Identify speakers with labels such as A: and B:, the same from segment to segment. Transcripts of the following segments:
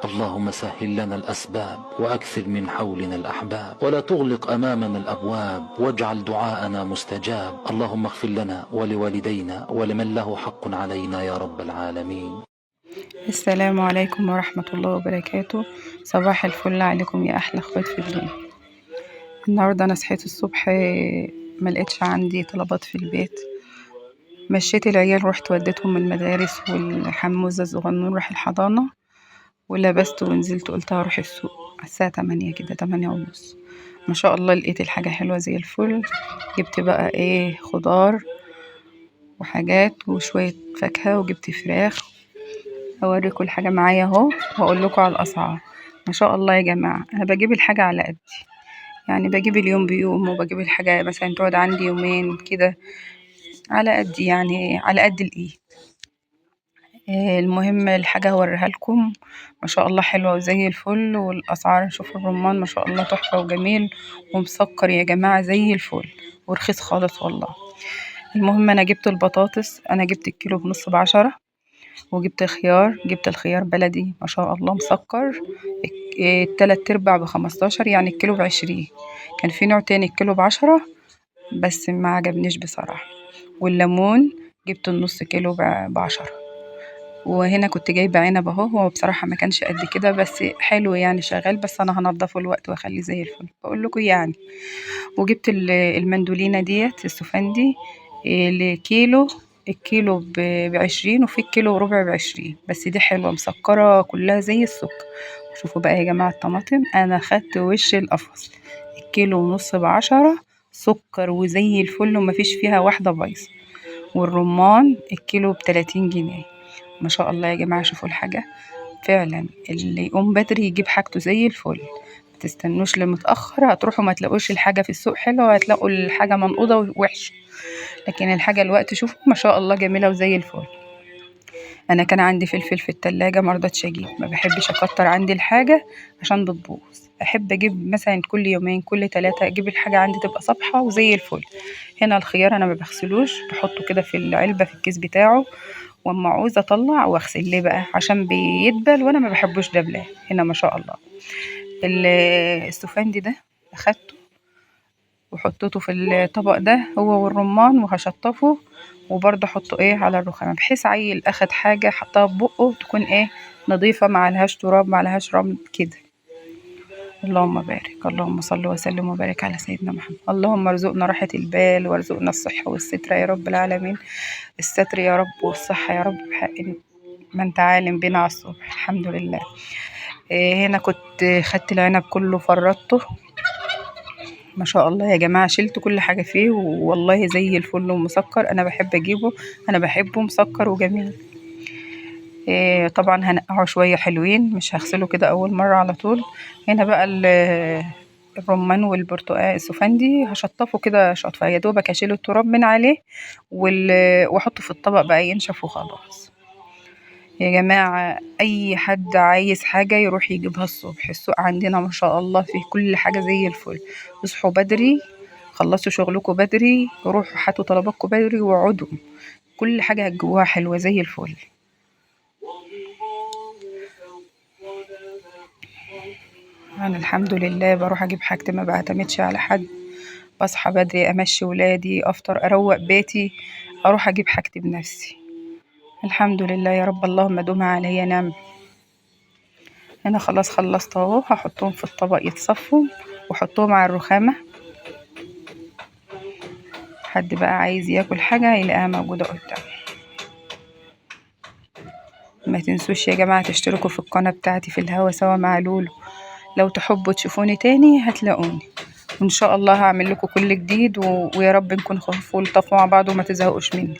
A: اللهم سهل لنا الأسباب وأكثر من حولنا الأحباب، ولا تغلق أمامنا الأبواب، واجعل دعاءنا مستجاب. اللهم اغفر لنا ولوالدينا ولمن له حق علينا يا رب العالمين.
B: السلام عليكم ورحمة الله وبركاته. صباح الفل عليكم يا أحلى اخوات في الدنيا. النهاردة أنا صحيت الصبح ما لقيتش عندي طلبات في البيت، مشيت العيال رحت وديتهم المدارس، والحموزة الصغنون راح الحضانة، ولبست ونزلت قلت هروح السوق على الساعة 8 كده، 8:30. ما شاء الله لقيت الحاجة حلوة زي الفل. جبت بقى ايه، خضار وحاجات وشوية فاكهة، وجبت فراخ. اوريكم الحاجة معايا اهو واقول لكم على الاسعار. ما شاء الله يا جماعة، انا بجيب الحاجة على قدي، يعني بجيب اليوم بيوم، وبجيب الحاجة مثلا تقعد عندي يومين كده على قدي، يعني على قد الايد. المهم الحاجة هوريها لكم، ما شاء الله حلوة وزي الفل. والاسعار شوفوا الرمان ما شاء الله تحفة وجميل ومسكر يا جماعة زي الفل، ورخيص خالص والله. المهم انا جبت البطاطس، انا جبت الكيلو بنص ب10، وجبت خيار، جبت الخيار بلدي ما شاء الله مسكر، التلات ارباع ب15، يعني الكيلو ب20. كان في نوع تاني الكيلو ب10 بس ما عجبنيش بصراحة. والليمون جبت النص كيلو ب10. وهنا كنت جايبة عنب اهو، هو بصراحة ما كانش قد كده بس حلو يعني شغال، بس انا هنضفه الوقت واخليه زي الفل بقول لكم يعني. وجبت المندولينة ديت السفندي، الكيلو، الكيلو ب20، وفي الكيلو وربع ب20، بس دي حلوة مسكرة كلها زي السكر. شوفوا بقى يا جماعة الطماطم، أنا خدت وش القفص، الكيلو ونص ب10، سكر وزي الفل ومفيش فيها واحدة بايظة. والرمان الكيلو ب30 جنيه. ما شاء الله يا جماعة، شوفوا الحاجة فعلا اللي يقوم بدري يجيب حاجته زي الفل، ما تستنوش لمتأخر، هتروحوا ما تلاقوش الحاجة في السوق حلوة، وهتلاقوا الحاجة منقوضة ووحشة. لكن الحاجة الوقت شوفوا ما شاء الله جميلة وزي الفل. أنا كان عندي فلفل في التلاجة ما رضيتش أجيب، ما بحبش أكتر عندي الحاجة عشان بتبوظ، أحب أجيب مثلا كل يومين كل 3 أجيب الحاجة عندي تبقى صبحة وزي الفل. هنا الخيار أنا ما بغسلوش، بحطه كده في العلبة في الكيس بتاعه، وأما عاوزة أطلع وأغسل. ليه بقى؟ عشان بيدبل وأنا ما بحبوش دبلان. هنا ما شاء الله السفندي ده أخدته وحطيته في الطبق ده هو والرمان، وهشطفه وبرضه احطه ايه على الرخامه، بحيث عيل اخد حاجه حطها في بقه تكون ايه نظيفه، ما عليهاش تراب ما عليهاش رمل كده. اللهم بارك، اللهم صل وسلم وبارك على سيدنا محمد. اللهم ارزقنا راحه البال، وارزقنا الصحه والستر يا رب العالمين. الستر يا رب والصحه يا رب، بحق ما انت عالم بينا على الصبح. الحمد لله. هنا كنت خدت العنب كله فرطته ما شاء الله يا جماعة، شلت كل حاجة فيه والله زي الفل ومسكر. أنا بحب أجيبه، أنا بحبه مسكر وجميل. طبعا هنقعه شوية حلوين، مش هغسله كده أول مرة على طول. هنا بقى الرمان والبرتقال السفندي هشطفه كده شطفة يا دوبك، هشيل التراب من عليه واحطه في الطبق بقى ينشف وخلاص. يا جماعة أي حد عايز حاجة يروح يجيبها الصبح، السوق عندنا ما شاء الله فيه كل حاجة زي الفل. اصحوا بدري، خلصوا شغلكم بدري، روحوا هاتوا طلباتكم بدري واقعدوا، كل حاجة هتجيبوها حلوة زي الفل. أنا الحمد لله بروح أجيب حاجتي، ما بعتمدش على حد. بصحى بدري، أمشي ولادي، أفطر، أروق بيتي، أروح أجيب حاجتي بنفسي. الحمد لله يا رب، اللهم دوم عليا نعم. أنا خلاص خلصت أهو، هحطهم في الطبق يتصفوا وأحطهم على الرخامة. حد بقى عايز ياكل حاجة يلاقيها موجودة قدامه. ما تنسوش يا جماعة تشتركوا في القناة بتاعتي في الهوا سوا مع لولو. لو تحبوا تشوفوني تاني هتلاقوني، وإن شاء الله هعمل لكم كل جديد، ويا رب نكون خفوف ولطاف مع بعض وما تزهقوش مني.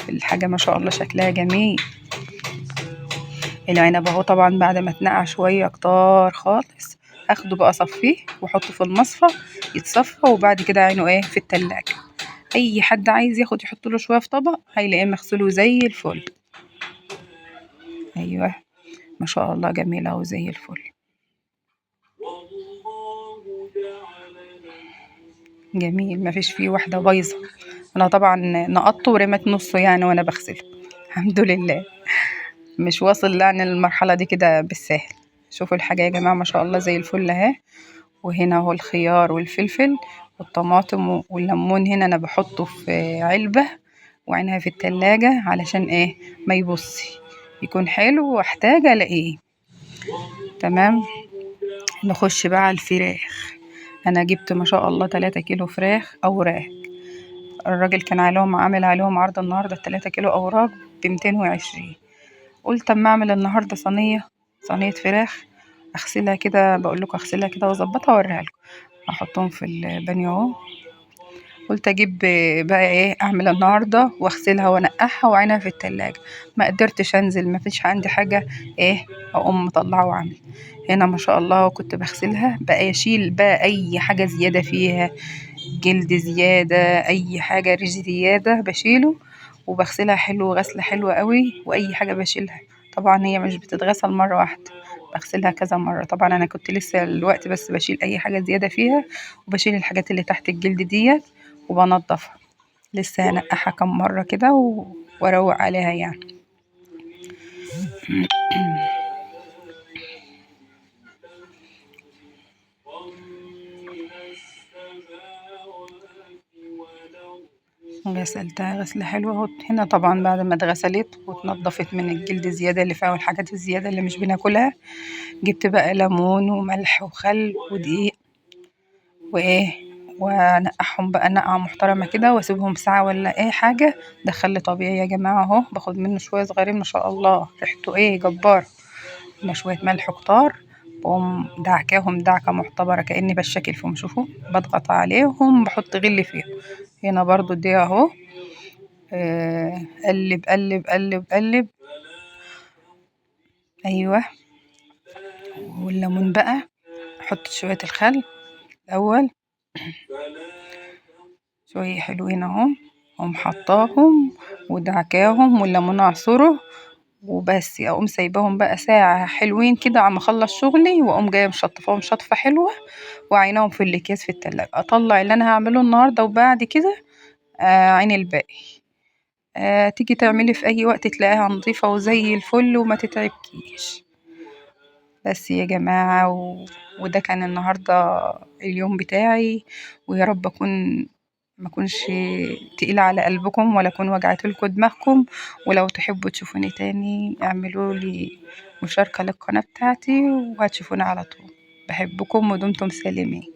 B: الحاجة ما شاء الله شكلها جميل. العنب اهو طبعا بعد ما اتنقع شوية كتار خالص، اخده بقى اصفيه واحطه في المصفى يتصفى، وبعد كده عينه ايه في التلاجة. اي حد عايز ياخد يحط له شوية في طبق هيلاقيه مغسوله زي الفل. ايوه ما شاء الله جميل اهو زي الفل، جميل ما فيش فيه واحدة بايظة. انا طبعا نقطته ورمت نصه يعني وانا بغسله، الحمد لله. مش واصل يعني للمرحلة دي كده بالساهل. شوفوا الحاجة يا جماعة ما شاء الله زي الفل اهي. وهنا اهو الخيار والفلفل والطماطم والليمون، هنا انا بحطه في علبة وعينها في التلاجة علشان ايه ما يبصي، يكون حلو واحتاج الاقيه. تمام. نخش بقى على الفراخ. انا جبت ما شاء الله 3 كيلو فراخ اوراق. الراجل كان عليهم عامل عليهم عرض النهارده 3 كيلو اوراق ب220. قلت اما اعمل النهارده صينية فراخ، اغسلها كده، بقول لكم اغسلها كده واظبطها واوريها لكم. احطهم في البانيو اهو. قلت اجيب بقى ايه اعمل النهارده واغسلها وانقعها واعينها في التلاجة. ما قدرتش انزل، ما فيش عندي حاجة ايه اقوم مطلعه واعمل. هنا ما شاء الله كنت بغسلها بقى، اشيل بقى اي حاجة زيادة فيها، جلد زيادة، اي حاجة ريش زيادة بشيله، وبغسلها حلو، غسله حلوة قوي. واي حاجة بشيلها طبعا هي مش بتتغسل مرة واحدة، بغسلها كذا مرة. طبعا انا كنت لسه الوقت بس بشيل اي حاجة زيادة فيها، وبشيل الحاجات اللي تحت الجلد ديت وبنضفها. لسه هنقعها كم مرة كده واروق عليها يعني. غسلتها غسلة حلوة اهو. هنا طبعا بعد ما اتغسلت واتنضفت من الجلد الزيادة اللي فيها والحاجات الزيادة اللي مش بناكلها، جبت بقى ليمون وملح وخل ودقيق وايه، وانقعهم بقى نقعه محترمه كده، واسيبهم ساعة ولا اي حاجة. ده خل طبيعي يا جماعة اهو، باخد منه شوية صغيرين ما شاء الله ريحته ايه جبار. هنا شوية ملح كتار، بقوم دعكاهم دعكه معتبره كاني بشكل فيهم. شوفوا بضغط عليهم، بحط غل فيهم. هنا برضو دي اهو، قلب قلب قلب قلب، ايوه. والليمون بقى احط شوية الخل الاول، شوية حلوين اهو، اقوم حطاهم ودعكاهم والليمون اعصره وبس. اقوم سايباهم بقى ساعة حلوين كده عم اخلص شغلي، واقوم جاية مشطفاهم شطفه حلوة وعيناهم في الاكياس في التلاجة. اطلع اللي انا هعمله النهارده وبعد كده عين الباقي. تيجي تعملي في اي وقت تلاقيها نظيفة وزي الفل وما تتعبكيش. بس يا جماعة، وده كان النهارده اليوم بتاعي، ويا رب اكون ما اكونش تقيلة على قلبكم ولا اكون وجعت لكم دماغكم. ولو تحبوا تشوفوني تاني اعملوا لي مشاركة للقناة بتاعتي وهتشوفوني على طول. بحبكم ودمتم سالمين.